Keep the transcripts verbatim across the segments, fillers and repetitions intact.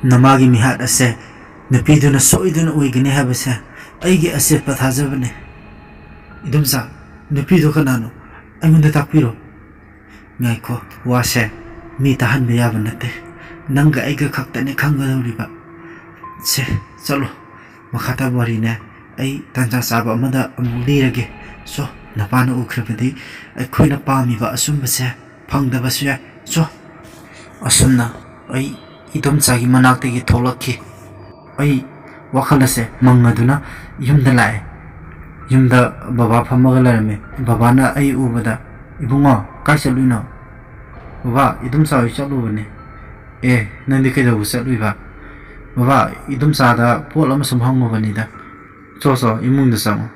ꯅꯃꯥꯒꯤ ꯃꯤꯍꯥꯠ ꯑꯁꯦ ꯅꯨꯄꯤꯗꯨꯅ ꯁꯣꯏꯗꯅ ꯑꯣꯏꯒꯅꯤ ꯍꯥꯏꯕꯁꯦ ꯑꯩꯒꯤ ꯑꯆꯦꯠꯄ ꯊꯥꯖꯕꯅꯤ꯫ ꯏꯗꯣꯝꯆꯥ, ꯅꯨꯄꯤꯗꯨ ꯀꯅꯥꯅꯣ? ꯑꯩꯉꯣꯟꯗ ꯇꯥꯛꯄꯤꯔꯣ꯫ ꯉꯥꯏꯈꯣ, ꯋꯥꯁꯦ ꯃꯤ ꯇꯥꯍꯟꯕ ꯌꯥꯕ ꯅꯠꯇꯦ꯫ ꯅꯪꯒ ꯑꯩꯒ ꯈꯛꯇꯅꯤ ꯈꯪꯒꯗꯧꯔꯤꯕ꯫ ꯁꯦ, ꯆꯠꯂꯣ꯫ ꯃꯈꯥ ꯇꯥꯕ ꯋꯥꯔꯤꯅꯦ ꯑꯩ ꯇꯥꯟꯖꯥ ꯆꯥꯕ ꯑꯃꯗ ꯑꯃꯨꯛ ꯂꯤꯔꯒꯦ꯫ ꯁꯣ, ꯅꯄꯥꯅ ꯎꯈ꯭ꯔꯕꯗꯤ ꯑꯩꯈꯣꯏꯅ ꯄꯥꯝꯃꯤꯕ ꯑꯆꯨꯝꯕꯁꯦ ꯐꯪꯗꯕꯁꯨ ꯌꯥꯏ꯫ ꯁꯣ꯫ ꯑꯁꯨꯝꯅ ꯑꯩ ꯏꯗꯣꯝꯆꯥꯒꯤ ꯃꯅꯥꯛꯇꯒꯤ ꯊꯣꯛꯂꯛꯈꯤ꯫ ꯑꯩ ꯋꯥꯈꯜ ꯑꯁꯦ ꯃꯪꯉꯗꯨꯅ ꯌꯨꯝꯗ ꯂꯥꯛꯑꯦ꯫ ꯌꯨꯝꯗ ꯕꯕꯥ ꯐꯝꯃꯒ ꯂꯩꯔꯝꯃꯦ꯫ ꯕꯕꯥꯅ ꯑꯩ ꯎꯕꯗ, "ꯏꯕꯨꯡꯉꯣ, ꯀꯥꯏ ꯆꯠꯂꯨꯏꯅꯣ?" "ꯕꯕꯥ, ꯏꯗꯣꯝꯆꯥ ꯍꯣꯏ ꯆꯠꯂꯨꯕꯅꯦ." "ꯑꯦ, ꯅꯪꯗꯤ ꯀꯩꯗꯧꯕ ꯆꯠꯂꯨꯏꯕ?" "ꯕꯕꯥ, ꯏꯗꯣꯝꯆꯥꯗ ꯄꯣꯠ ꯑꯃ ꯁꯨꯝ ꯍꯪꯉꯨꯕꯅꯤꯗ꯫" "ꯆꯣ, ꯆꯣ, ꯏꯃꯨꯡꯗ ꯆꯪꯉꯣ꯫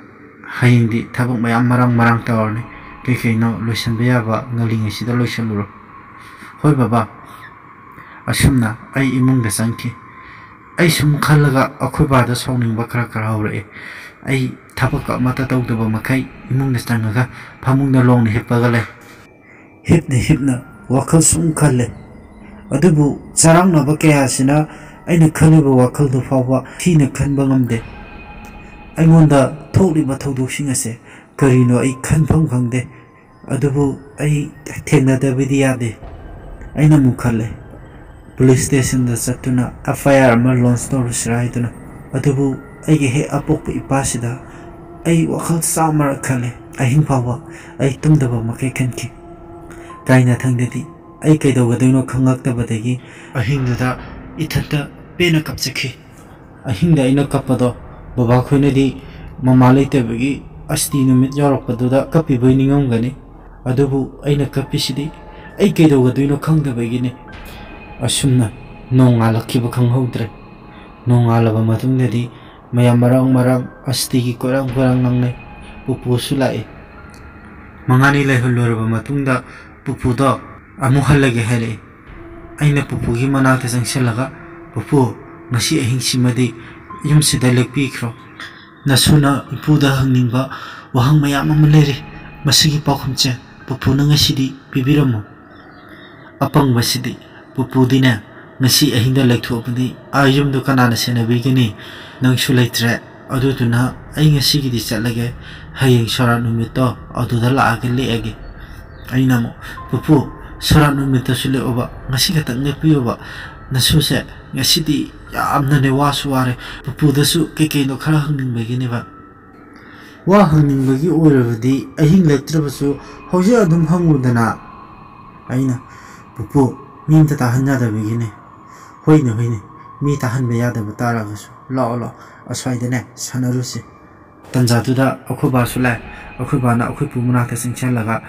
ꯍꯌꯦꯡꯗꯤ ꯊꯕꯛ ꯃꯌꯥꯝ ꯃꯔꯥꯡ ꯃꯔꯥꯡ ꯇꯧꯔꯅꯤ꯫ ꯀꯩ ꯀꯩꯅꯣ ꯂꯣꯏꯁꯤꯟꯕ ꯌꯥꯕ ꯉꯜꯂꯤꯉꯩꯁꯤꯗ ꯂꯣꯏꯁꯤꯜꯂꯨꯔꯣ꯫" "ꯍꯣꯏ ꯕꯕꯥ꯫" ꯑꯁꯨꯝꯅ ꯑꯩ ꯏꯃꯨꯡꯗ ꯆꯪꯈꯤ꯫ ꯑꯩ ꯁꯨꯝ ꯈꯜꯂꯒ ꯑꯩꯈꯣꯏ ꯕꯥꯗ ꯁꯥꯎꯅꯤꯡꯕ ꯈꯔ ꯈꯔ ꯍꯧꯔꯛꯑꯦ꯫ ꯑꯩ ꯊꯕꯛ ꯑꯃꯠꯇ ꯇꯧꯗꯕ ꯃꯈꯩ ꯏꯃꯨꯡꯗ ꯆꯪꯉꯒ ꯐꯃꯨꯡꯗ ꯂꯣꯡꯅ ꯍꯤꯞꯄꯒ ꯂꯩ꯫ ꯍꯤꯞꯅ ꯍꯤꯞꯅ ꯋꯥꯈꯜ ꯁꯨꯝ ꯈꯜꯂꯦ꯫ ꯑꯗꯨꯕꯨ ꯆꯔꯥꯡꯅꯕ ꯀꯌꯥꯁꯤꯅ ꯑꯩꯅ ꯈꯜꯂꯤꯕ ꯋꯥꯈꯜꯗꯨ ꯐꯥꯎꯕ ꯊꯤꯅ ꯈꯟꯕ ꯉꯝꯗꯦ꯫ ꯑꯩꯉꯣꯟꯗ ꯊꯣꯛꯂꯤꯕ ꯊꯧꯗꯣꯛꯁꯤꯡ ꯑꯁꯦ ꯀꯔꯤꯅꯣ ꯑꯩ ꯈꯟꯐꯝ ꯈꯪꯗꯦ꯫ ꯑꯗꯨꯕꯨ ꯑꯩ ꯊꯦꯡꯅꯗꯕꯗꯤ ꯌꯥꯗꯦ꯫ ꯑꯩꯅ ꯑꯃꯨꯛ ꯈꯜꯂꯦ, ꯄꯨꯂꯤꯁ ꯁ꯭ꯇꯦꯁꯟꯗ ꯆꯠꯇꯨꯅ ꯑꯦꯐ ꯑꯥꯏ ꯑꯥꯔ ꯑꯃ ꯂꯣꯟꯁ ꯇꯧꯔꯨꯁꯤꯔꯥ ꯍꯥꯏꯗꯨꯅ꯫ ꯑꯗꯨꯕꯨ ꯑꯩꯒꯤ ꯍꯦꯛ ꯑꯄꯣꯛꯄ ꯏꯄꯥꯁꯤꯗ ꯑꯩ ꯋꯥꯈꯜ ꯆꯥꯝꯃꯔꯛ ꯈꯜꯂꯦ꯫ ꯑꯍꯤꯡ ꯐꯥꯎꯕ ꯑꯩ ꯇꯨꯝꯗꯕ ꯃꯈꯩ ꯈꯟꯈꯤ꯫ ꯀꯥꯏꯅꯊꯪꯗꯗꯤ ꯑꯩ ꯀꯩꯗꯧꯒꯗꯣꯏꯅꯣ ꯈꯪꯂꯛꯇꯕꯗꯒꯤ ꯑꯍꯤꯡꯗꯨꯗ ꯏꯊꯟꯇ ꯄꯦꯟꯅ ꯀꯞꯆꯈꯤ꯫ ꯑꯍꯤꯡꯗ ꯑꯩꯅ ꯀꯞꯄꯗꯣ ꯕꯕꯥꯈꯣꯏꯅꯗꯤ ꯃꯃꯥ ꯂꯩꯇꯕꯒꯤ ꯑꯁꯇꯤ ꯅꯨꯃꯤꯠ ꯌꯧꯔꯛꯄꯗꯨꯗ ꯀꯞꯄꯤꯕꯣꯏ ꯅꯤꯡꯉꯝꯒꯅꯤ꯫ ꯑꯗꯨꯕꯨ ꯑꯩꯅ ꯀꯞꯄꯤꯁꯤꯗꯤ ꯑꯩ ꯀꯩꯗꯧꯒꯗꯣꯏꯅꯣ ꯈꯪꯗꯕꯒꯤꯅꯤ꯫ ꯑꯁꯨꯝꯅ ꯅꯣꯡꯉꯥꯜꯂꯛꯈꯤꯕ ꯈꯪꯍꯧꯗ꯭ꯔꯦ꯫ ꯅꯣꯡꯉꯥꯜꯂꯕ ꯃꯇꯨꯡꯗꯗꯤ ꯃꯌꯥꯝ ꯃꯔꯥꯡ ꯃꯔꯥꯡ ꯑꯁꯇꯤꯒꯤ ꯀꯣꯏꯔꯥꯡ ꯀꯣꯏꯔꯥꯡ ꯂꯥꯡꯅꯩ꯫ ꯄꯨꯄꯨꯁꯨ ꯂꯥꯛꯏ꯫ ꯃꯉꯥꯅꯤ ꯂꯩꯍꯜꯂꯨꯔꯕ ꯃꯇꯨꯡꯗ ꯄꯨꯄꯨꯗꯣ ꯑꯃꯨꯛ ꯍꯜꯂꯒꯦ ꯍꯥꯏꯔꯛꯏ꯫ ꯑꯩꯅ ꯄꯨꯄꯨꯒꯤ ꯃꯅꯥꯛꯇ ꯆꯪꯁꯤꯜꯂꯒ, "ꯄꯨꯄꯨ, ꯉꯁꯤ ꯑꯍꯤꯡꯁꯤꯃꯗꯤ ꯌꯨꯝꯁꯤꯗ ꯂꯦꯛꯄꯤꯈ꯭ꯔꯣ꯫ ꯅꯁꯨꯅ ꯏꯄꯨꯗ ꯍꯪꯅꯤꯡꯕ ꯋꯥꯍꯪ ꯃꯌꯥꯝ ꯑꯃ ꯂꯩꯔꯤ꯫ ꯃꯁꯤꯒꯤ ꯄꯥꯎꯈꯨꯝꯁꯦ ꯄꯨꯄꯨꯅ ꯉꯁꯤꯗꯤ ꯄꯤꯕꯤꯔꯝꯃꯨ꯫" ꯑꯄꯪꯕꯁꯤꯗꯤ, ꯄꯨꯄꯨꯗꯤꯅꯦ, ꯉꯁꯤ ꯑꯍꯤꯡꯗ ꯂꯩꯊꯣꯛꯑꯕꯗꯤ ꯑꯥ ꯌꯨꯝꯗꯨ ꯀꯅꯥꯅ ꯁꯦꯟꯅꯕꯤꯒꯅꯤ? ꯅꯪꯁꯨ ꯂꯩꯇ꯭ꯔꯦ꯫ ꯑꯗꯨꯗꯨꯅ ꯑꯩ ꯉꯁꯤꯒꯤꯗꯤ ꯆꯠꯂꯒꯦ꯫ ꯍꯌꯦꯡ ꯁꯣꯔꯥꯠ ꯅꯨꯃꯤꯠꯇꯣ ꯑꯗꯨꯗ ꯂꯥꯛꯑꯒ ꯂꯦꯛꯑꯒꯦ꯫ ꯑꯩꯅ ꯑꯃꯨꯛ, "ꯄꯨꯄꯨ, ꯁꯣꯔꯥꯠ ꯅꯨꯃꯤꯠꯇꯁꯨ ꯂꯦꯛꯑꯣꯕ, ꯉꯁꯤ ꯈꯛꯇꯪ ꯂꯦꯛꯄꯤꯌꯣꯕ꯫ ꯅꯁꯨꯁꯦ ꯉꯁꯤꯗꯤ ꯌꯥꯝꯅꯅꯦ ꯋꯥꯁꯨ ꯋꯥꯔꯦ꯫ ꯄꯨꯄꯨꯗꯁꯨ ꯀꯩ ꯀꯩꯅꯣ ꯈꯔ ꯍꯪꯅꯤꯡꯕꯒꯤꯅꯦꯕ"꯫ "ꯋꯥ ꯍꯪꯅꯤꯡꯕꯒꯤ ꯑꯣꯏꯔꯕꯗꯤ ꯑꯍꯤꯡ ꯂꯦꯛꯇ꯭ꯔꯕꯁꯨ ꯍꯧꯖꯤꯛ ꯑꯗꯨꯝ ꯍꯪꯉꯨꯗꯅ"꯫ ꯑꯩꯅ, "ꯄꯨꯄꯨ, ꯃꯤ ꯑꯝꯇ ꯇꯥꯍꯟ ꯌꯥꯗꯕꯒꯤꯅꯦ"꯫ "ꯍꯣꯏꯅꯦ, ꯍꯣꯏꯅꯦ, ꯃꯤ ꯇꯥꯍꯟꯕ ꯌꯥꯗꯕ ꯇꯥꯔꯒꯁꯨ꯫ ꯂꯥꯛꯑꯣ, ꯂꯥꯛꯑꯣ, ꯑꯁ꯭ꯋꯥꯏꯗꯅꯦ ꯁꯥꯟꯅꯔꯨꯁꯤ"꯫ ꯇꯟꯖꯥꯗꯨꯗ ꯑꯩꯈꯣꯏ ꯕꯥꯁꯨ ꯂꯥꯛꯑꯦ꯫ ꯑꯩꯈꯣꯏ ꯕꯥꯅ ꯑꯩꯈꯣꯏ ꯄꯨ ꯃꯅꯥꯛꯇ ꯆꯪꯁꯤꯜꯂꯒ,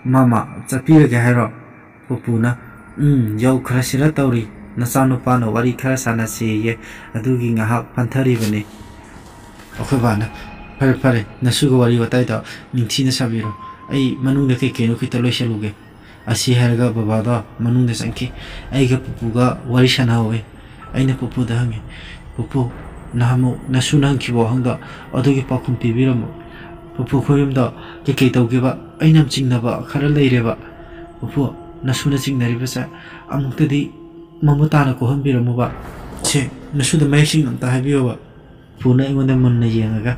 "ꯃꯃꯥ, ꯆꯠꯄꯤꯔꯒꯦ ꯍꯥꯏꯔꯣ?" ꯄꯨꯄꯨꯅ, "ꯎꯝ, ꯌꯧꯈ꯭ꯔꯁꯤꯔ ꯇꯧꯔꯤ꯫ ꯅꯆꯥꯅꯨꯄꯥꯅ ꯋꯥꯔꯤ ꯈꯔ ꯁꯥꯟꯅꯁꯤꯌꯦ, ꯑꯗꯨꯒꯤ ꯉꯥꯏꯍꯥꯛ ꯐꯝꯊꯔꯤꯕꯅꯤ"꯫ ꯑꯩꯈꯣꯏ ꯕꯥꯅ, "ꯐꯔꯦ, ꯐꯔꯦ, ꯅꯁꯨꯒ ꯋꯥꯔꯤ ꯋꯥꯇꯥꯏꯗꯣ ꯅꯤꯡꯊꯤꯅ ꯁꯥꯕꯤꯔꯣ꯫ ꯑꯩ ꯃꯅꯨꯡꯗ ꯀꯩ ꯀꯩꯅꯣ ꯈꯤꯇ ꯂꯣꯏꯁꯜꯂꯨꯒꯦ"꯫ ꯑꯁꯤ ꯍꯥꯏꯔꯒ ꯕꯕꯥꯗꯣ ꯃꯅꯨꯡꯗ ꯆꯪꯈꯤ꯫ "ꯑꯩꯒ ꯄꯨꯄꯨꯒ ꯋꯥꯔꯤ ꯁꯥꯟꯅꯍꯧꯋꯦ"꯫ ꯑꯩꯅ ꯄꯨꯄꯨꯗ ꯍꯪꯉꯤ, "ꯄꯨꯄꯨ, ꯅꯍꯥꯟꯃꯨꯛ ꯅꯁꯨꯅ ꯍꯪꯈꯤꯕ ꯋꯥꯍꯪꯗꯣ ꯑꯗꯨꯒꯤ ꯄꯥꯎꯈꯨꯝ ꯄꯤꯕꯤꯔꯝꯃꯨ꯫ ꯄꯨꯄꯨ, ꯑꯩꯈꯣꯏ ꯌꯨꯝꯗ ꯀꯩꯀꯩ ꯇꯧꯒꯦꯕ? ꯑꯩꯅ ꯌꯥꯝ ꯆꯤꯡꯅꯕ ꯈꯔ ꯂꯩꯔꯦꯕ꯫ ꯄꯨꯄꯨ, ꯅꯁꯨꯅ ꯆꯤꯡꯅꯔꯤꯕꯁꯦ ꯑꯃꯨꯛꯇꯗꯤ ꯃꯃꯨꯠ ꯇꯥꯅ ꯀꯣꯛꯍꯟꯕꯤꯔꯝꯃꯨꯕ꯫ ꯁꯦ, ꯅꯁꯨꯗ ꯃꯌꯦꯛ ꯁꯦꯡꯅ ꯑꯝꯇ ꯍꯥꯏꯕꯤꯌꯣꯕ"꯫ ꯄꯨꯅ ꯑꯩꯉꯣꯟꯗ ꯃꯨꯟꯅ ꯌꯦꯡꯉꯒ,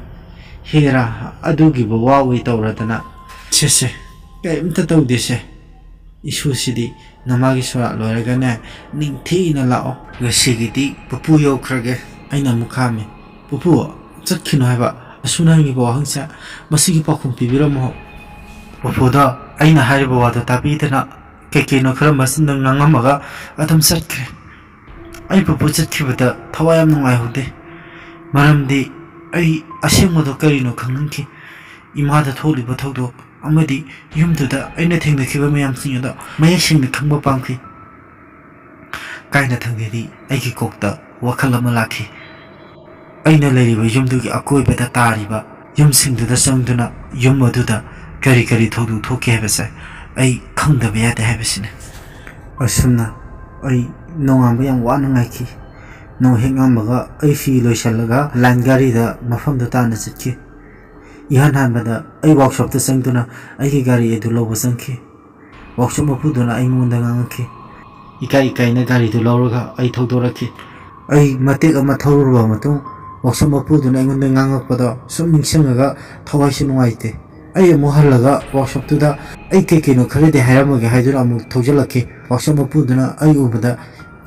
"ꯍꯦꯔꯥ, ꯑꯗꯨꯒꯤꯕꯨ ꯋꯥ ꯑꯣꯏ ꯇꯧꯔꯗꯅ"꯫ "ꯁꯦ, ꯁꯦ, ꯀꯔꯤꯝꯇ ꯇꯧꯗꯦꯁꯦ꯫ ꯏꯁꯨꯁꯤꯗꯤ ꯅꯃꯥꯒꯤ ꯁꯣꯔꯥꯠ ꯂꯣꯏꯔꯒꯅꯦ ꯅꯤꯡꯊꯤꯅ ꯂꯥꯛꯑꯣ꯫ ꯉꯁꯤꯒꯤꯗꯤ ꯄꯨꯄꯨ ꯌꯧꯈ꯭ꯔꯒꯦ"꯫ ꯑꯩꯅ ꯑꯃꯨꯛ ꯈꯥꯝꯃꯤ꯫ "ꯄꯨꯄꯨ, ꯆꯠꯈꯤꯅꯨ ꯍꯥꯏꯕ꯫ ꯑꯁꯨꯅ ꯍꯪꯉꯤꯕ ꯋꯥꯍꯪꯁꯦ ꯃꯁꯤꯒꯤ ꯄꯥꯎꯈꯨꯝ ꯄꯤꯕꯤꯔꯝꯃꯣ"꯫ ꯄꯨꯄꯨꯗꯣ ꯑꯩꯅ ꯍꯥꯏꯔꯤꯕ ꯋꯥꯗꯣ ꯇꯥꯕꯤꯗꯅ ꯀꯩ ꯀꯩꯅꯣ ꯈꯔ ꯃꯆꯤꯟꯗ ꯉꯥꯡꯉꯝꯃꯒ ꯑꯗꯨꯝ ꯆꯠꯈ꯭ꯔꯦ꯫ ꯑꯩ ꯄꯨꯄꯨ ꯆꯠꯈꯤꯕꯗ ꯊꯋꯥꯏ ꯌꯥꯝ ꯅꯨꯡꯉꯥꯏꯍꯧꯗꯦ꯫ ꯃꯔꯝꯗꯤ ꯑꯩ ꯑꯁꯦꯡꯕꯗꯣ ꯀꯔꯤꯅꯣ ꯈꯪꯍꯟꯈꯤ꯫ ꯏꯃꯥꯗ ꯊꯣꯛꯂꯤꯕ ꯊꯧꯗꯣꯛ ꯑꯃꯗꯤ ꯌꯨꯝꯗꯨꯗ ꯑꯩꯅ ꯊꯦꯡꯅꯈꯤꯕ ꯃꯌꯥꯝꯁꯤꯡ ꯑꯗꯣ ꯃꯌꯦꯛ ꯁꯦꯡꯅ ꯈꯪꯕ ꯄꯥꯝꯈꯤ꯫ ꯀꯥꯏꯅ ꯊꯪꯗꯦꯗꯤ ꯑꯩꯒꯤ ꯀꯣꯛꯇ ꯋꯥꯈꯜ ꯑꯃ ꯂꯥꯛꯈꯤ꯫ ꯑꯩꯅ ꯂꯩꯔꯤꯕ ꯌꯨꯝꯗꯨꯒꯤ ꯑꯀꯣꯏꯕꯗ ꯇꯥꯔꯤꯕ ꯌꯨꯝꯁꯤꯡꯗꯨꯗ ꯆꯪꯗꯨꯅ ꯌꯨꯝ ꯑꯗꯨꯗ ꯀꯔꯤ ꯀꯔꯤ ꯊꯧꯗꯣꯛ ꯊꯣꯛꯈꯤ ꯍꯥꯏꯕꯁꯦ ꯑꯩ ꯈꯪꯗꯕ ꯌꯥꯗꯦ ꯍꯥꯏꯕꯁꯤꯅꯤ꯫ ꯑꯁꯨꯝꯅ ꯑꯩ ꯅꯣꯡꯉꯥꯟꯕ ꯌꯥꯝ ꯋꯥꯅ ꯉꯥꯏꯈꯤ꯫ ꯅꯣꯡ ꯍꯦꯛ ꯉꯥꯟꯕꯒ ꯑꯩ ꯐꯤ ꯂꯣꯏꯁꯤꯜꯂꯒ ꯂꯥꯏꯟ ꯒꯥꯔꯤꯗ ꯃꯐꯝꯗꯨ ꯇꯥꯟꯅ ꯆꯠꯈꯤ꯫ ꯏꯍꯥꯟ ꯍꯥꯟꯕꯗ ꯑꯩ ꯋꯥꯛꯁꯣꯞꯇ ꯆꯪꯗꯨꯅ ꯑꯩꯒꯤ ꯒꯥꯔꯤ ꯑꯗꯨ ꯂꯧꯕ ꯆꯪꯈꯤ꯫ ꯋꯥꯛꯁꯣꯞ ꯃꯄꯨꯗꯨꯅ ꯑꯩꯉꯣꯟꯗ ꯉꯥꯡꯉꯛꯈꯤ, ꯏꯀꯥꯏ ꯏꯀꯥꯏꯅ ꯒꯥꯔꯤꯗꯨ ꯂꯧꯔꯒ ꯑꯩ ꯊꯧꯗꯣꯔꯛꯈꯤ꯫ ꯑꯩ ꯃꯇꯦꯛ ꯑꯃ ꯊꯧꯔꯨꯔꯕ ꯃꯇꯨꯡ, ꯋꯥꯛꯁꯣꯞ ꯃꯄꯨꯗꯨꯅ ꯑꯩꯉꯣꯟꯗ ꯉꯥꯡꯉꯛꯄꯗꯣ ꯁꯨꯝ ꯅꯤꯡꯁꯤꯡꯉꯒ ꯊꯋꯥꯏꯁꯦ ꯅꯨꯡꯉꯥꯏꯇꯦ꯫ ꯑꯩ ꯑꯃꯨꯛ ꯍꯜꯂꯒ ꯋꯥꯛꯁꯣꯞꯇꯨꯗ ꯑꯩ ꯀꯩ ꯀꯩꯅꯣ ꯈꯔꯗꯤ ꯍꯥꯏꯔꯝꯃꯒꯦ ꯍꯥꯏꯗꯨꯅ ꯑꯃꯨꯛ ꯊꯧꯖꯤꯜꯂꯛꯈꯤ꯫ ꯋꯥꯛꯁꯣꯞ ꯃꯄꯨꯗꯨꯅ ꯑꯩ ꯎꯕꯗ,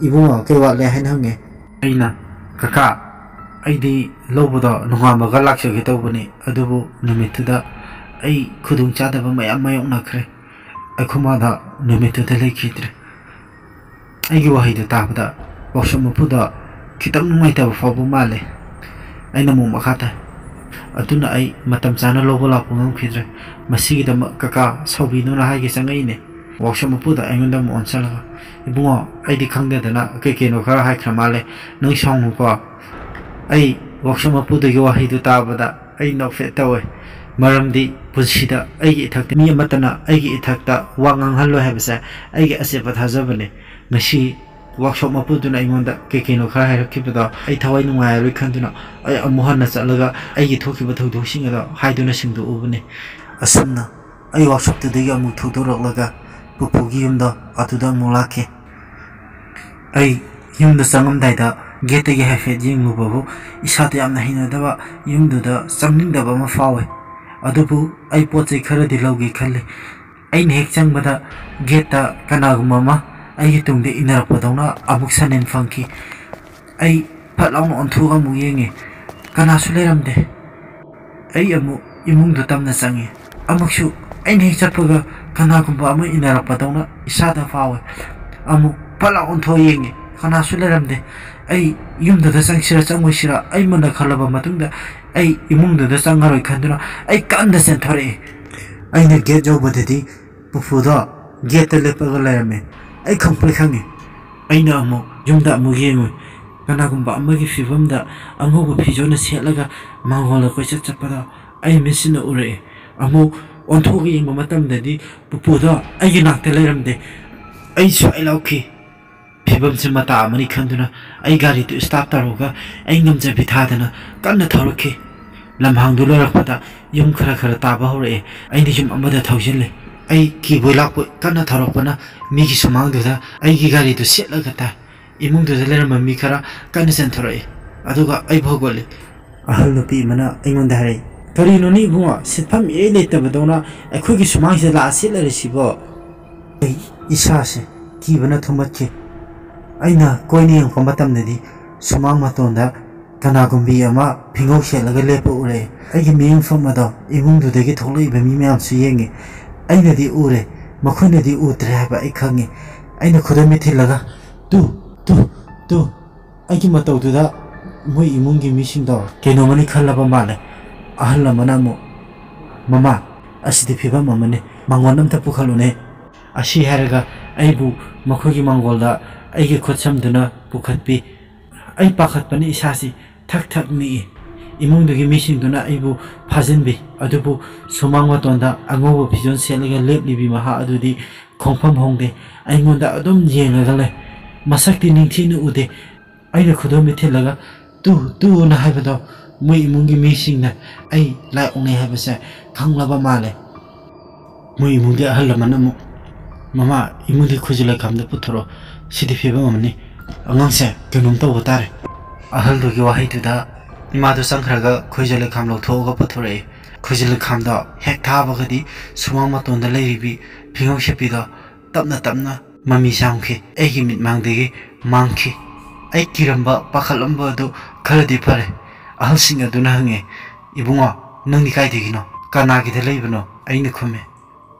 "ꯏꯕꯨꯡꯉꯣ, ꯀꯩ ꯋꯥꯠꯂꯦ?" ꯍꯥꯏꯅ ꯍꯪꯉꯦ꯫ ꯑꯩꯅ, "ꯀꯀꯥ, ꯑꯩꯗꯤ ꯂꯧꯕꯗꯣ ꯅꯣꯡꯉꯥꯟꯕꯒ ꯂꯥꯛꯆꯒꯦ ꯇꯧꯕꯅꯤ, ꯑꯗꯨꯕꯨ ꯅꯨꯃꯤꯠꯇꯨꯗ ꯑꯩ ꯈꯨꯗꯣꯡꯆꯥꯗꯕ ꯃꯌꯥꯝ ꯃꯥꯌꯣꯛꯅꯈ꯭ꯔꯦ꯫ ꯑꯩꯈꯣꯏ ꯃꯥꯗ ꯅꯨꯃꯤꯠꯇꯨꯗ ꯂꯩꯈꯤꯗ꯭ꯔꯦ꯫" ꯑꯩꯒꯤ ꯋꯥꯍꯩꯗꯨ ꯇꯥꯕꯗ ꯋꯥꯛꯁꯣꯞ ꯃꯄꯨꯗ ꯈꯤꯇꯪ ꯅꯨꯡꯉꯥꯏꯇꯕ ꯐꯥꯎꯕ ꯃꯥꯜꯂꯦ꯫ ꯑꯩꯅ ꯑꯃꯨꯛ ꯃꯈꯥ ꯇꯥꯏ, "ꯑꯗꯨꯅ ꯑꯩ ꯃꯇꯝ ꯆꯥꯅ ꯂꯧꯕ ꯂꯥꯛꯄ ꯉꯝꯈꯤꯗ꯭ꯔꯦ꯫ ꯃꯁꯤꯒꯤꯗꯃꯛ ꯀꯀꯥ ꯁꯥꯎꯕꯤꯅꯨꯅ ꯍꯥꯏꯒꯦ ꯆꯪꯉꯛꯏꯅꯦ꯫" ꯋꯥꯛꯁꯣꯞ ꯃꯄꯨꯗ ꯑꯩꯉꯣꯟꯗ ꯑꯃꯨꯛ ꯑꯣꯟꯁꯤꯜꯂꯒ, "ꯏꯕꯨꯡꯉꯣ, ꯑꯩꯗꯤ ꯈꯪꯗꯗꯅ ꯀꯩ ꯀꯩꯅꯣ ꯈꯔ ꯍꯥꯏꯈ꯭ꯔ ꯃꯥꯜꯂꯦ꯫ ꯅꯪ ꯁꯥꯎꯅꯨꯀꯣ꯫ ꯑꯩ ꯋꯥꯛꯁꯣꯞ ꯃꯄꯨꯗꯨꯒꯤ ꯋꯥꯍꯩꯗꯨ ꯇꯥꯕꯗ ꯑꯩ ꯅꯣꯛꯐꯦꯠ ꯇꯧꯋꯦ꯫ ꯃꯔꯝꯗꯤ ꯄꯨꯟꯁꯤꯗ ꯑꯩꯒꯤ ꯏꯊꯛꯇ ꯃꯤ ꯑꯃꯠꯇꯅ ꯑꯩꯒꯤ ꯏꯊꯛꯇ ꯋꯥ ꯉꯥꯡꯍꯜꯂꯣꯏ ꯍꯥꯏꯕꯁꯦ ꯑꯩꯒꯤ ꯑꯆꯦꯠꯄ ꯊꯥꯖꯕꯅꯤ꯫ ꯉꯁꯤ ꯋꯥꯛꯁꯣꯞ ꯃꯄꯨꯗꯨꯅ ꯑꯩꯉꯣꯟꯗ ꯀꯩ ꯀꯩꯅꯣ ꯈꯔ ꯍꯥꯏꯔꯛꯈꯤꯕꯗꯣ ꯑꯩ ꯊꯋꯥꯏ ꯅꯨꯡꯉꯥꯏꯔꯔꯣꯏ ꯈꯟꯗꯨꯅ ꯑꯩ ꯑꯃꯨꯛ ꯍꯟꯅ ꯆꯠꯂꯒ ꯑꯩꯒꯤ ꯊꯣꯛꯈꯤꯕ ꯊꯧꯗꯣꯛꯁꯤꯡ ꯑꯗꯣ ꯍꯥꯏꯗꯨꯅ ꯁꯦꯡꯗꯣꯛꯎꯕꯅꯤ꯫" ꯑꯁꯨꯝꯅ ꯑꯩ ꯋꯥꯛꯁꯣꯞꯇꯨꯗꯒꯤ ꯑꯃꯨꯛ ꯊꯧꯗꯣꯔꯛꯂꯒ ꯄꯨꯄꯨꯒꯤ ꯌꯨꯝꯗꯣ ꯑꯗꯨꯗ ꯑꯃꯨꯛ ꯂꯥꯛꯈꯤ꯫ ꯑꯩ ꯌꯨꯝꯗ ꯆꯪꯉꯝꯗꯥꯏꯗ ꯒꯦꯠꯇꯒꯤ ꯍꯥꯏꯐꯦꯠ ꯌꯦꯡꯂꯨꯕꯕꯨ ꯏꯁꯥꯗ ꯌꯥꯝꯅ ꯍꯩꯅꯗꯕ, ꯌꯨꯝꯗꯨꯗ ꯆꯪꯅꯤꯡꯗꯕ ꯑꯃ ꯐꯥꯎꯋꯦ꯫ ꯑꯗꯨꯕꯨ ꯑꯩ ꯄꯣꯠ ꯆꯩ ꯈꯔꯗꯤ ꯂꯧꯒꯦ ꯈꯜꯂꯤ꯫ ꯑꯩꯅ ꯍꯦꯛ ꯆꯪꯕꯗ ꯒꯦꯠꯇ ꯀꯅꯥꯒꯨꯝꯕ ꯑꯃ ꯑꯩꯒꯤ ꯇꯨꯡꯗ ꯏꯟꯅꯔꯛꯄꯗꯧꯅ ꯑꯃꯨꯛ ꯁꯟꯅꯦꯟ ꯐꯪꯈꯤ꯫ ꯑꯩ ꯐꯠ ꯂꯥꯎꯅ ꯑꯣꯟꯊꯣꯛꯑꯒ ꯑꯃꯨꯛ ꯌꯦꯡꯉꯤ꯫ ꯀꯅꯥꯁꯨ ꯂꯩꯔꯝꯗꯦ꯫ ꯑꯩ ꯑꯃꯨꯛ ꯏꯃꯨꯡꯗ ꯇꯞꯅ ꯆꯪꯉꯤ꯫ ꯑꯃꯨꯛꯁꯨ ꯑꯩꯅ ꯍꯦꯛ ꯆꯠꯄꯒ ꯀꯅꯥꯒꯨꯝꯕ ꯑꯃ ꯏꯟꯅꯔꯛꯄꯗꯧꯅ ꯏꯁꯥꯗ ꯐꯥꯎꯋꯦ꯫ ꯑꯃꯨꯛ ꯐꯠ ꯂꯥꯎ ꯑꯣꯟꯊꯣꯛꯑ ꯌꯦꯡꯉꯤ꯫ ꯀꯅꯥꯁꯨ ꯂꯩꯔꯝꯗꯦ꯫ ꯑꯩ ꯌꯨꯝꯗꯨꯗ ꯆꯪꯁꯤꯔꯥ ꯆꯪꯉꯣꯏꯁꯤꯔꯥ ꯑꯩ ꯃꯨꯟꯅ ꯈꯜꯂꯕ ꯃꯇꯨꯡꯗ ꯑꯩ ꯏꯃꯨꯡꯗꯨꯗ ꯆꯪꯉꯔꯣꯏ ꯈꯟꯗꯨꯅ ꯑꯩ ꯀꯟꯅ ꯆꯦꯟꯊꯣꯔꯛꯏ꯫ ꯑꯩꯅ ꯒꯦꯠ ꯌꯧꯕꯗꯗꯤ ꯄꯨꯄꯨꯗꯣ ꯒꯦꯠꯇ ꯂꯦꯞꯄꯒ ꯂꯩꯔꯝꯃꯦ꯫ ꯑꯩ ꯈꯪꯄ꯭ꯔꯦꯛ ꯈꯪꯉꯤ꯫ ꯑꯩꯅ ꯑꯃꯨꯛ ꯌꯨꯝꯗ ꯑꯃꯨꯛ ꯌꯦꯡꯉꯨꯏ꯫ ꯀꯅꯥꯒꯨꯝꯕ ꯑꯃꯒꯤ ꯐꯤꯕꯝꯗ ꯑꯉꯧꯕ ꯐꯤꯖꯣꯜꯅ ꯁꯦꯠꯂꯒ ꯃꯥꯡꯒꯣꯜꯗ ꯀꯣꯏꯆꯠ ꯆꯠꯄꯗꯣ ꯑꯩ ꯃꯤꯠꯁꯤꯅ ꯎꯔꯛꯏ꯫ ꯑꯃꯨꯛ ꯑꯣꯟꯊꯣꯛꯑꯒ ꯌꯦꯡꯕ ꯃꯇꯝꯗꯗꯤ ꯄꯨꯄꯨꯗꯣ ꯑꯩꯒꯤ ꯅꯥꯛꯇ ꯂꯩꯔꯝꯗꯦ꯫ ꯑꯩ ꯁ꯭ꯋꯥꯏ ꯂꯥꯎꯈꯤ꯫ ꯐꯤꯕꯝꯁꯦ ꯃꯇꯥ ꯑꯃꯅꯤ ꯈꯟꯗꯨꯅ ꯑꯩ ꯒꯥꯔꯤꯗꯨ ꯁ꯭ꯇꯥꯔꯠ ꯇꯧꯔꯒ ꯑꯩ ꯉꯝꯖꯕꯤ ꯊꯥꯗꯅ ꯀꯟꯅ ꯊꯧꯔꯛꯈꯤ꯫ ꯂꯝꯍꯥꯡꯗꯨ ꯂꯣꯏꯔꯛꯄꯗ ꯌꯨꯝ ꯈꯔ ꯈꯔ ꯇꯥꯕ ꯍꯧꯔꯛꯑꯦ꯫ ꯑꯩꯅ ꯌꯨꯝ ꯑꯃꯗ ꯊꯧꯖꯤꯜꯂꯦ꯫ ꯑꯩ ꯀꯤꯕꯣꯏ ꯂꯥꯛꯄꯣꯏ ꯀꯟꯅ ꯊꯧꯔꯛꯄꯅ ꯃꯤꯒꯤ ꯁꯨꯃꯥꯡꯗꯨꯗ ꯑꯩꯒꯤ ꯒꯥꯔꯤꯗꯨ ꯁꯦꯠꯂꯒ ꯇꯥꯏ꯫ ꯏꯃꯨꯡꯗꯨꯗ ꯂꯩꯔꯝꯕ ꯃꯤ ꯈꯔ ꯀꯟꯅ ꯆꯦꯟꯊꯣꯔꯛꯏ꯫ ꯑꯗꯨꯒ ꯑꯩꯕꯨ ꯍꯧꯒꯠꯂꯤ꯫ ꯑꯍꯜ ꯅꯨꯄꯤ ꯑꯃꯅ ꯑꯩꯉꯣꯟꯗ ꯍꯥꯏꯔꯛꯏ, "ꯀꯔꯤꯅꯣꯅꯦ ꯏꯕꯨꯡꯉꯣ, ꯁꯤꯠꯐꯝ ꯏꯔꯩ ꯂꯩꯇꯕꯗꯧꯅ ꯑꯩꯈꯣꯏꯒꯤ ꯁꯨꯃꯥꯡꯁꯤꯗ ꯂꯥꯛꯑ ꯁꯦꯠꯂꯔꯤꯁꯤꯕꯣ?" ꯑꯩ ꯏꯁꯥꯁꯦ ꯀꯤꯕꯅ ꯊꯨꯝꯃꯠꯈꯤ꯫ ꯑꯩꯅ ꯀꯣꯏꯅ ꯌꯦꯡꯉꯛꯄ ꯃꯇꯝꯗꯗꯤ ꯁꯨꯃꯥꯡ ꯃꯇꯣꯟꯗ ꯀꯅꯥꯒꯨꯝꯕꯤ ꯑꯃ ꯐꯤꯉꯧ ꯁꯦꯠꯂꯒ ꯂꯦꯞꯄ ꯎꯔꯛꯑꯦ꯫ ꯑꯩꯒꯤ ꯃꯤꯠꯌꯦꯡꯐꯝ ꯑꯗꯣ ꯏꯃꯨꯡꯗꯨꯗꯒꯤ ꯊꯣꯛꯂꯛꯏꯕ ꯃꯤ ꯃꯌꯥꯝꯁꯨ ꯌꯦꯡꯉꯤ꯫ ꯑꯩꯅꯗꯤ ꯎꯔꯦ, ꯃꯈꯣꯏꯅꯗꯤ ꯎꯗ꯭ꯔꯦ ꯍꯥꯏꯕ ꯑꯩ ꯈꯪꯉꯤ꯫ ꯑꯩꯅ ꯈꯨꯗꯣꯝꯕꯤ ꯊꯤꯜꯂꯒ, "ꯇꯨ, ꯇꯨ, ꯇꯨ!" ꯑꯩꯒꯤ ꯃꯇꯧꯗꯨꯗ ꯃꯣꯏ ꯏꯃꯨꯡꯒꯤ ꯃꯤꯁꯤꯡꯗꯣ ꯀꯩꯅꯣꯝꯃꯅꯤ ꯈꯜꯂꯕ ꯃꯥꯜꯂꯦ꯫ ꯑꯍꯜ ꯑꯃꯅ ꯑꯃꯨꯛ, "ꯃꯃꯥ, ꯑꯁꯤꯗꯤ ꯐꯤꯕꯝ ꯑꯃꯅꯤ, ꯃꯉꯣꯟ ꯑꯝꯇ ꯄꯨꯈꯠꯂꯨꯅꯦ꯫" ꯑꯁꯤ ꯍꯥꯏꯔꯒ ꯑꯩꯕꯨ ꯃꯈꯣꯏꯒꯤ ꯃꯥꯡꯒꯣꯜꯗ ꯑꯩꯒꯤ ꯈꯨꯠꯁꯝꯗꯨꯅ ꯄꯨꯈꯠꯄꯤ꯫ ꯑꯩ ꯄꯥꯈꯠꯄꯅ ꯏꯁꯥꯁꯤ ꯊꯛ ꯊꯛ ꯅꯤꯛꯏ꯫ ꯏꯃꯨꯡꯗꯨꯒꯤ ꯃꯤꯁꯤꯡꯗꯨꯅ ꯑꯩꯕꯨ ꯐꯥꯖꯤꯟꯕꯤ꯫ ꯑꯗꯨꯕꯨ ꯁꯨꯃꯥꯡ ꯃꯇꯣꯟꯗ ꯑꯉꯧꯕ ꯐꯤꯖꯣꯜ ꯁꯦꯠꯂꯒ ꯂꯦꯞꯂꯤꯕꯤ ꯃꯍꯥꯛ ꯑꯗꯨꯗꯤ ꯈꯣꯡꯐꯝ ꯍꯣꯡꯗꯦ꯫ ꯑꯩꯉꯣꯟꯗ ꯑꯗꯨꯝ ꯌꯦꯡꯂꯒ ꯂꯩ꯫ ꯃꯁꯛꯇꯤ ꯅꯤꯡꯊꯤꯅ ꯎꯗꯦ꯫ ꯑꯩꯅ ꯈꯨꯗꯣꯝꯕꯤ ꯊꯤꯜꯂꯒ "ꯇꯨ, ꯇꯨꯅ" ꯍꯥꯏꯕꯗꯣ ꯃꯣꯏ ꯏꯃꯨꯡꯒꯤ ꯃꯤꯁꯤꯡꯅ ꯑꯩ ꯂꯥꯏ ꯑꯣꯛꯅꯩ ꯍꯥꯏꯕꯁꯦ ꯈꯪꯂꯕ ꯃꯥꯜꯂꯦ꯫ ꯃꯣꯏ ꯏꯃꯨꯡꯒꯤ ꯑꯍꯜ ꯑꯃꯅ ꯑꯃꯨꯛ, "ꯃꯃꯥ, ꯏꯃꯨꯡꯗꯤ ꯈꯣꯏꯖꯨ ꯂꯩꯈꯥꯝꯗ ꯄꯨꯊꯣꯔꯛꯑꯣ, ꯁꯤꯗꯤ ꯐꯤꯕꯝ ꯑꯃꯅꯤ, ꯑꯉꯥꯡꯁꯦ ꯀꯩꯅꯣꯝ ꯇꯧꯕ ꯇꯥꯔꯦ꯫" ꯑꯍꯜꯗꯨꯒꯤ ꯋꯥꯍꯩꯗꯨꯗ ꯏꯃꯥꯗꯨ ꯆꯪꯈ꯭ꯔꯒ ꯈꯣꯏꯖꯨ ꯂꯩꯈꯥꯝ ꯂꯧꯊꯣꯛꯑꯒ ꯄꯨꯊꯣꯔꯛꯑꯦ꯫ ꯈꯣꯏꯖꯨ ꯂꯩꯈꯥꯝꯗꯣ ꯍꯦꯛ ꯊꯥꯕꯒꯗꯤ ꯁꯨꯃꯥꯡ ꯃꯇꯣꯟꯗ ꯂꯩꯔꯤꯕꯤ ꯐꯤꯉꯧ ꯁꯦꯠꯄꯤꯗꯣ ꯇꯞꯅ ꯇꯞꯅ ꯃꯃꯤ ꯁꯥꯝꯈꯤ꯫ ꯑꯩꯒꯤ ꯃꯤꯠꯃꯥꯡꯗꯒꯤ ꯃꯥꯡꯈꯤ꯫ ꯑꯩ ꯀꯤꯔꯝꯕ, ꯄꯥꯈꯠꯂꯝꯕ ꯑꯗꯨ ꯈꯔꯗꯤ ꯐꯔꯦ꯫ ꯑꯍꯜꯁꯤꯡ ꯑꯗꯨꯅ ꯍꯪꯉꯦ, "ꯏꯕꯨꯡꯉꯣ, ꯅꯪꯗꯤ ꯀꯥꯏꯗꯒꯤꯅꯣ? ꯀꯅꯥꯒꯤꯗ ꯂꯩꯕꯅꯣ?" ꯑꯩꯅ ꯈꯨꯝꯃꯦ,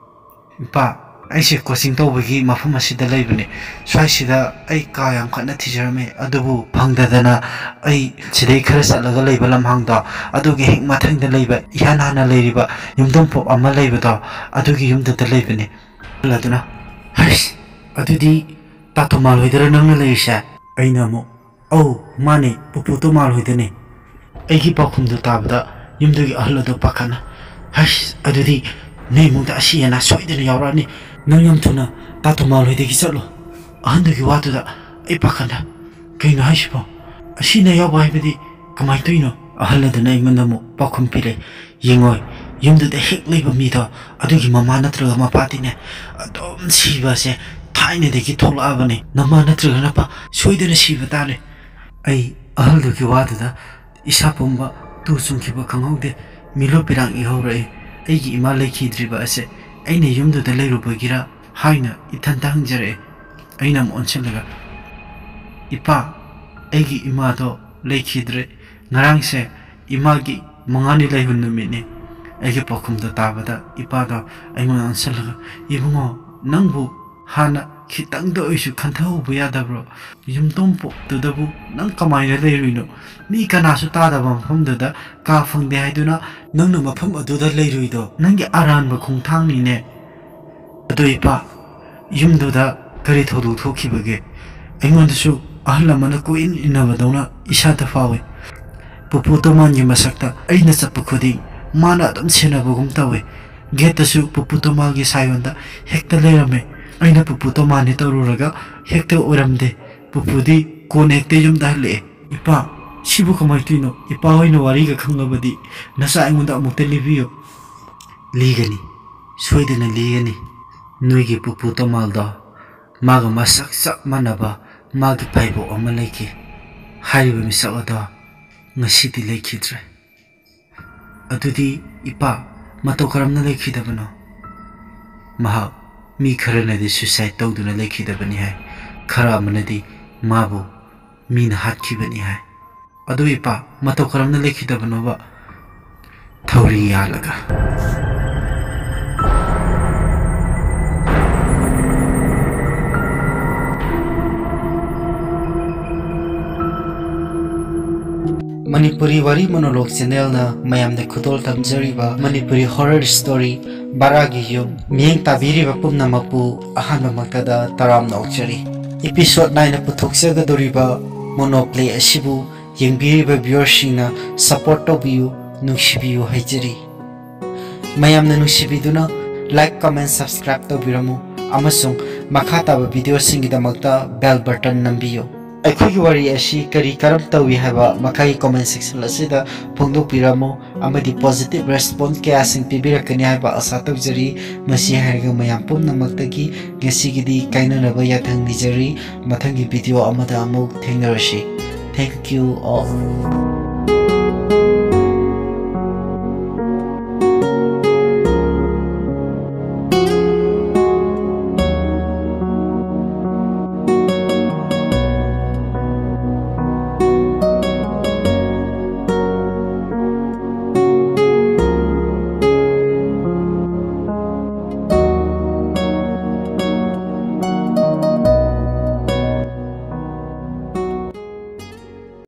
"ꯏꯄꯥ, ꯑꯩꯁꯦ ꯀꯣꯆꯤꯡ ꯇꯧꯕꯒꯤ ꯃꯐꯝ ꯑꯁꯤꯗ ꯂꯩꯕꯅꯦ꯫ ꯁ꯭ꯋꯥꯏꯁꯤꯗ ꯑꯩ ꯀꯥ ꯌꯥꯝ ꯀꯟꯅ ꯊꯤꯖꯔꯝꯃꯦ, ꯑꯗꯨꯕꯨ ꯐꯪꯗꯗꯅ ꯑꯩ ꯁꯤꯗꯩ ꯈꯔ ꯆꯠꯂꯒ ꯂꯩꯕ ꯂꯝꯍꯥꯡꯗꯣ, ꯑꯗꯨꯒꯤ ꯍꯦꯛ ꯃꯊꯪꯗ ꯂꯩꯕ ꯏꯍꯥꯟ ꯍꯥꯟꯅ ꯂꯩꯔꯤꯕ ꯌꯨꯝꯊꯣꯡ ꯄꯣꯛ ꯑꯃ ꯂꯩꯕꯗꯣ, ꯑꯗꯨꯒꯤ ꯌꯨꯝꯗꯨꯗ ꯂꯩꯕꯅꯦ꯫" ꯑꯍꯜ ꯑꯗꯨꯅ, "ꯍꯩꯁ, ꯑꯗꯨꯗꯤ ꯇꯥ ꯇꯣꯃꯥꯜ ꯍꯣꯏꯗꯔ ꯅꯪꯅ ꯂꯩꯔꯤꯁꯦ?" ꯑꯩꯅ ꯑꯃꯨꯛ, "ꯑꯧ, ꯃꯥꯅꯦ, ꯄꯨꯄꯨ ꯇꯣꯃꯥꯜ ꯍꯣꯏꯗꯅꯦ꯫" ꯑꯩꯒꯤ ꯄꯥꯎꯈꯨꯝꯗꯨ ꯇꯥꯕꯗ ꯌꯨꯝꯗꯨꯒꯤ ꯑꯍꯜ ꯑꯗꯨ ꯄꯥꯈꯠꯅ, "ꯍꯩꯁ, ꯑꯗꯨꯗꯤ ꯅꯣꯏ ꯏꯃꯨꯡꯗ ꯑꯁꯤ ꯑꯅꯥ ꯁꯣꯏꯗꯅ ꯌꯥꯎꯔꯛꯑꯅꯤ꯫ ꯅꯪ ꯌꯥꯝ ꯊꯨꯅ ꯇꯥ ꯇꯣꯃꯥꯜ ꯍꯣꯏꯗꯒꯤ ꯆꯠꯂꯣ꯫" ꯑꯍꯟꯗꯨꯒꯤ ꯋꯥꯗꯨꯗ ꯑꯩ ꯄꯥꯈꯠꯅ, "ꯀꯩꯅꯣ ꯍꯥꯏꯁꯤꯕꯣ? ꯑꯁꯤ ꯑꯅꯥ ꯌꯥꯎꯕ ꯍꯥꯏꯕꯗꯤ ꯀꯃꯥꯏꯅ ꯇꯧꯔꯤꯅꯣ?" ꯑꯍꯜ ꯑꯗꯨꯅ ꯑꯩꯉꯣꯟꯗ ꯑꯃꯨꯛ ꯄꯥꯎꯈꯨꯝ ꯄꯤꯔꯦ, "ꯌꯦꯡꯉꯣꯏ, ꯌꯨꯝꯗꯨꯗ ꯍꯦꯛ ꯂꯩꯕ ꯃꯤꯗꯣ, ꯑꯗꯨꯒꯤ ꯃꯃꯥ ꯅꯠꯇ꯭ꯔꯒ ꯃꯄꯥꯗꯤꯅꯦ, ꯑꯗꯨꯝ ꯁꯤꯕꯁꯦ ꯊꯥꯏꯅꯗꯒꯤ ꯊꯣꯛꯂꯛꯑꯕꯅꯤ꯫ ꯅꯃꯥ ꯅꯠꯇ꯭ꯔꯒ ꯅꯄꯥ ꯁꯣꯏꯗꯅ ꯁꯤꯕ ꯇꯥꯔꯦ꯫ ꯑꯩ ꯑꯍꯜꯗꯨꯒꯤ ꯋꯥꯗꯨꯗ ꯏꯁꯥ ꯄꯨꯝꯕ ꯇꯨ ꯆꯨꯡꯈꯤꯕ ꯈꯪꯍꯧꯗꯦ꯫ ꯃꯤꯂꯣ ꯄꯤꯔꯥꯡ ꯏꯍꯧꯔꯛꯏ꯫ ꯑꯩꯒꯤ ꯏꯃꯥ ꯂꯩꯈꯤꯗ꯭ꯔꯤꯕ ꯑꯁꯦ ꯑꯩꯅ ꯌꯨꯝꯗꯨꯗ ꯂꯩꯔꯨꯕꯒꯤꯔ ꯍꯥꯏꯅ ꯏꯊꯟꯇ ꯍꯪꯖꯔꯛꯑꯦ꯫ ꯑꯩꯅ ꯑꯃꯨꯛ ꯑꯣꯟꯁꯤꯜꯂꯒ, "ꯏꯄꯥ, ꯑꯩꯒꯤ ꯏꯃꯥꯗꯣ ꯂꯩꯈꯤꯗ꯭ꯔꯦ꯫ ꯉꯔꯥꯡꯁꯦ ꯏꯃꯥꯒꯤ ꯃꯉꯥꯅꯤ ꯂꯩꯕ ꯅꯨꯃꯤꯠꯅꯤ꯫" ꯑꯩꯒꯤ ꯄꯥꯎꯈꯨꯝꯗꯣ ꯇꯥꯕꯗ ꯏꯄꯥꯗꯣ ꯑꯩꯉꯣꯟꯗ ꯑꯣꯟꯁꯤꯜꯂꯒ, "ꯏꯕꯨꯡꯉꯣ, ꯅꯪꯕꯨ ꯍꯥꯟꯅ ꯈꯤꯇꯪꯗ ꯑꯣꯏꯁꯨ ꯈꯟꯊꯍꯧꯕ ꯌꯥꯗꯕ꯭ꯔꯣ? ꯌꯨꯝꯊꯣꯡ ꯄꯣꯛꯇꯨꯗꯕꯨ ꯅꯪ ꯀꯃꯥꯏꯅ ꯂꯩꯔꯨꯏꯅꯣ? ꯃꯤ ꯀꯅꯥꯁꯨ ꯇꯥꯗꯕ ꯃꯐꯝꯗꯨꯗ ꯀꯥ ꯐꯪꯗꯦ ꯍꯥꯏꯗꯨꯅ ꯅꯪꯅ ꯃꯐꯝ ꯑꯗꯨꯗ ꯂꯩꯔꯨꯏꯗꯣ ꯅꯪꯒꯤ ꯑꯔꯥꯟꯕ ꯈꯣꯡꯊꯥꯡꯅꯤꯅꯦ꯫" ꯑꯗꯨ ꯏꯄꯥ, ꯌꯨꯝꯗꯨꯗ ꯀꯔꯤ ꯊꯧꯗꯣꯛ ꯊꯣꯛꯈꯤꯕꯒꯦ? ꯑꯩꯉꯣꯟꯗꯁꯨ ꯑꯍꯜ ꯑꯃꯅ ꯀꯣꯏꯏꯟ ꯏꯟꯅꯕꯗꯧꯅ ꯏꯁꯥꯗ ꯐꯥꯎꯏ꯫ ꯄꯨꯄꯨ ꯇꯣꯃꯥꯟꯒꯤ ꯃꯁꯛꯇ ꯑꯩꯅ ꯆꯠꯄ ꯈꯨꯗꯤꯡ ꯃꯥꯅ ꯑꯗꯨꯝ ꯁꯦꯟꯅꯕꯒꯨꯝ ꯇꯧꯏ꯫ ꯒꯦꯠꯇꯁꯨ ꯄꯨꯄꯨ ꯇꯣꯃꯥꯟꯒꯤ ꯁꯥꯏꯑꯣꯟꯗ ꯍꯦꯛꯇ ꯂꯩꯔꯝꯃꯦ꯫ ꯑꯩꯅ ꯄꯨꯄꯨ ꯇꯣꯃꯥꯟꯅꯤ ꯇꯧꯔꯨꯔꯒ ꯍꯦꯛꯇ ꯑꯣꯏꯔꯝꯗꯦ꯫ ꯄꯨꯄꯨꯗꯤ ꯀꯣꯟꯅ ꯍꯦꯛꯇ ꯌꯨꯝꯗ ꯍꯜꯂꯛꯑꯦ꯫ "ꯏꯄꯥ, ꯁꯤꯕꯨ ꯀꯃꯥꯏꯅ ꯇꯧꯔꯤꯅꯣ? ꯏꯄꯥ ꯍꯣꯏꯅ ꯋꯥꯔꯤꯒ ꯈꯪꯂꯕꯗꯤ ꯅꯆꯥ ꯑꯩꯉꯣꯟꯗ ꯑꯃꯨꯛꯇ ꯂꯤꯕꯤꯌꯨ꯫" "ꯂꯤꯒꯅꯤ, ꯁꯣꯏꯗꯅ ꯂꯤꯒꯅꯤ꯫ ꯅꯣꯏꯒꯤ ꯄꯨꯄꯨ ꯇꯣꯃꯥꯜꯗꯣ ꯃꯥꯒ ꯃꯁꯛ ꯆꯞ ꯃꯥꯟꯅꯕ ꯃꯥꯒꯤ ꯐꯥꯏꯕꯣꯛ ꯑꯃ ꯂꯩꯈꯤ꯫ ꯍꯥꯏꯔꯤꯕ ꯃꯤꯁꯛ ꯑꯗꯣ ꯉꯁꯤꯗꯤ ꯂꯩꯈꯤꯗ꯭ꯔꯦ꯫" "ꯑꯗꯨꯗꯤ ꯏꯄꯥ, ꯃꯇꯧ ꯀꯔꯝꯅ ꯂꯩꯈꯤꯗꯕꯅꯣ?" "ꯃꯍꯥꯛ ꯃꯤ ꯈꯔꯅꯗꯤ suicide ꯇꯧꯗꯨꯅ ꯂꯩꯈꯤꯗꯕꯅꯤ ꯍꯥꯏ, ꯈꯔ ꯑꯃꯅꯗꯤ ꯃꯥꯕꯨ ꯃꯤꯅ ꯍꯥꯠꯈꯤꯕꯅꯤ ꯍꯥꯏ꯫" "ꯑꯗꯨ ꯏꯄꯥ, ꯃꯇꯧ ꯀꯔꯝꯅ ꯂꯩꯈꯤꯗꯕꯅꯣꯕ?" "ꯊꯧꯔꯤ ꯌꯥꯜꯂꯒ꯫" ꯃꯅꯤꯄꯨꯔꯤ ꯋꯥꯔꯤ ꯃꯣꯅꯣꯂꯣꯛ ꯆꯦꯅꯦꯜꯅ ꯃꯌꯥꯝꯗ ꯈꯨꯗꯣꯜ ꯇꯝꯖꯔꯤꯕ ꯃꯅꯤꯄꯨꯔꯤ horror story ꯕꯔꯥꯒꯤ ꯌꯨꯝ ꯃꯤꯠꯌꯦꯡ ꯇꯥꯕꯤꯔꯤꯕ ꯄꯨꯝꯅꯃꯛꯄꯨ ꯑꯍꯥꯟꯕꯃꯛꯇꯗ ꯇꯔꯥꯝꯅ ꯑꯣꯛꯆꯔꯤ꯫ Episode nine ꯄꯨꯊꯣꯛꯆꯒꯗꯧꯔꯤꯕ ꯃꯣꯅꯣ ꯄ꯭ꯂꯦ ꯑꯁꯤꯕꯨ ꯌꯦꯡꯕꯤꯔꯤꯕ viewerꯁꯤꯡꯅ support ꯇꯧꯕꯤꯌꯨ, ꯅꯨꯡꯁꯤꯕꯤꯌꯨ ꯍꯥꯏꯖꯔꯤ꯫ ꯃꯌꯥꯝꯅ ꯅꯨꯡꯁꯤꯕꯤꯗꯨꯅ like, comment, subscribe ꯇꯧꯕꯤꯔꯝꯃꯨ ꯑꯃꯁꯨꯡ ꯃꯈꯥ ꯇꯥꯕ videoꯁꯤꯡꯒꯤꯗꯃꯛꯇ bell button ꯅꯝꯕꯤꯌꯨ꯫ ꯑꯩꯈꯣꯏꯒꯤ ꯋꯥꯔꯤ ꯑꯁꯤ ꯀꯔꯤ ꯀꯔꯝ ꯇꯧꯏ ꯍꯥꯏꯕ ꯃꯈꯥꯒꯤ comment section ꯑꯁꯤꯗ ꯐꯣꯡꯗꯣꯛꯄꯤꯔꯝꯃꯨ, ꯑꯃꯗꯤ positive response ꯀꯌꯥꯁꯤꯡ ꯄꯤꯕꯤꯔꯛꯀꯅꯤ ꯍꯥꯏꯕ ꯑꯥꯁꯥ ꯇꯧꯖꯔꯤ꯫ ꯃꯁꯤ ꯍꯥꯏꯔꯒ ꯃꯌꯥꯝ ꯄꯨꯝꯅꯃꯛꯇꯒꯤ ꯉꯁꯤꯒꯤꯗꯤ ꯀꯥꯏꯅꯅꯕ ꯌꯥꯊꯪ ꯅꯤꯖꯔꯤ꯫ ꯃꯊꯪꯒꯤ video ꯑꯃꯗ ꯑꯃꯨꯛ ꯊꯦꯡꯅꯔꯁꯤ꯫ Thank you all.